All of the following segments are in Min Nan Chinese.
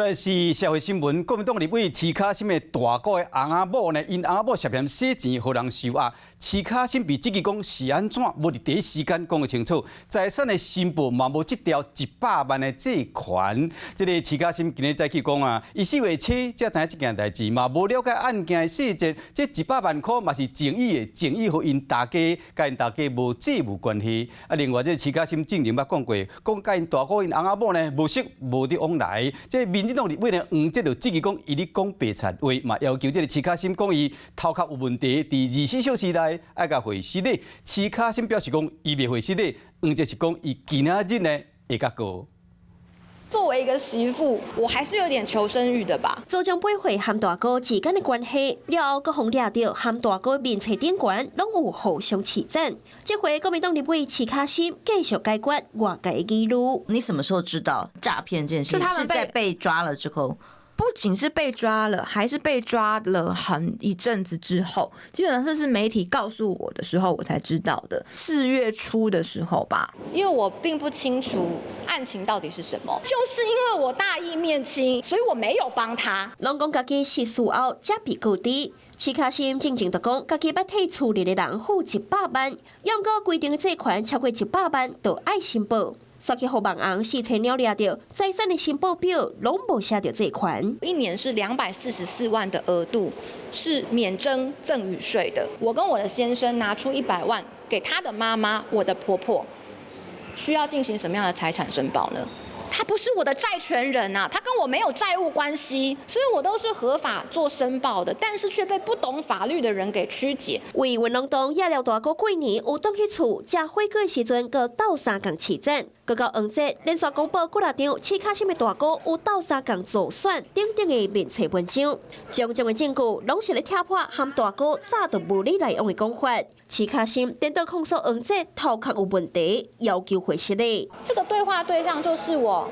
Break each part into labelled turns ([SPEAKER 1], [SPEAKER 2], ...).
[SPEAKER 1] 來是社會新聞，國民黨立委徐卡心的大哥的翁仔某呢，𪜶翁仔某涉嫌洗錢，予人收押。徐卡心被質疑講是按怎，無佇第一時間講得清楚，財產的申報嘛無這條100萬的債權。這个徐卡心今日早起講啊，伊4月初才知影這件代誌，嘛無了解案件的細節。這100萬箍嘛是贈與的，贈與予𪜶大家，佮𪜶大家無債務關係。啊，另外這个徐卡心進前捌講過，講佮𪜶大哥𪜶翁仔某呢無識無得往來。這民進黨立委呢黃捷就質疑講，伊咧講白賊話，嘛要求這个徐卡心講伊頭殼有問題，佇24小時內愛共回失禮。徐卡心表示講，伊袂回失禮。黃捷是講，伊今仔日呢會共告。
[SPEAKER 2] 作為一個媳婦，我還是有點求生欲的吧。
[SPEAKER 3] 祖宗輩歲和大哥之間的關係，了後閣予掠著和大哥面冊頂懸，攏有互相起戰。這回國民黨立委徐卡心繼續解決外界的疑慮。
[SPEAKER 4] 你什麼時候知道詐騙這件事情？是在被抓了之後？
[SPEAKER 5] 不僅是被抓了，還是被抓了很一陣子之後，基本上是媒體告訴我的時候，我才知道的。4月初的時候吧，
[SPEAKER 2] 因為我並不清楚案情到底是什麼，就是因為我大義滅親，所以我沒有幫他。
[SPEAKER 3] 攏講家己是事後才被告知，徐卡心進前就講，家己捌替厝裡的人付一百萬，毋過規定的債權超過一百萬，就愛申報。煞去予網紅4000鳥掠著，財產的申報表攏無寫著債權。
[SPEAKER 2] 一年是244萬的額度，是免徵贈與稅的。我跟我的先生拿出100萬給他的媽媽，我的婆婆，需要進行什麼樣的財產申報呢？他不是我的債權人啊，他跟我沒有債務關係，所以我都是合法做申報的，但是卻被不懂法律的人給曲解。
[SPEAKER 3] 為雲龍洞野了大哥過年有轉去厝食火鍋時陣，閣鬥相共飼錢，閣到黃捷連續公布幾若張徐卡心的大哥有鬥相共助選等等的面冊文章，種種的證據攏是咧拆破和大哥早就無理來往的講法。徐卡心顛倒控訴黃捷頭殼有問題，要求回釋禮。
[SPEAKER 2] 這個對話對象就是我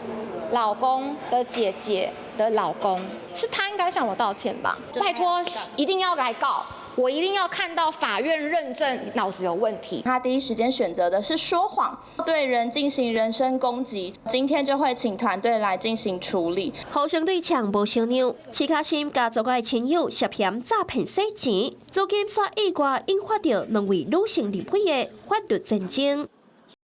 [SPEAKER 2] 老公的姐姐的老公，是他應該向我道歉吧？拜託，一定要來告我，一定要看到法院認證腦子有問題。
[SPEAKER 6] 他第一時間選擇的是說謊，對人進行人身攻擊。今天就會請團隊來進行處理。
[SPEAKER 3] 互相對嗆無相讓，徐卡心佮族的親友涉嫌詐騙洗錢，如今煞意外引發著兩位女性立委的法律戰爭。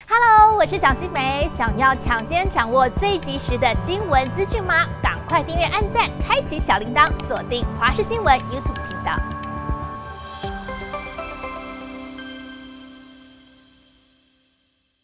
[SPEAKER 7] Hello，我是蔣新梅，想要搶先掌握最及時的新聞資訊嗎？趕快訂閱、按讚、開啟小鈴鐺，鎖定華視新聞 YouTube 頻道。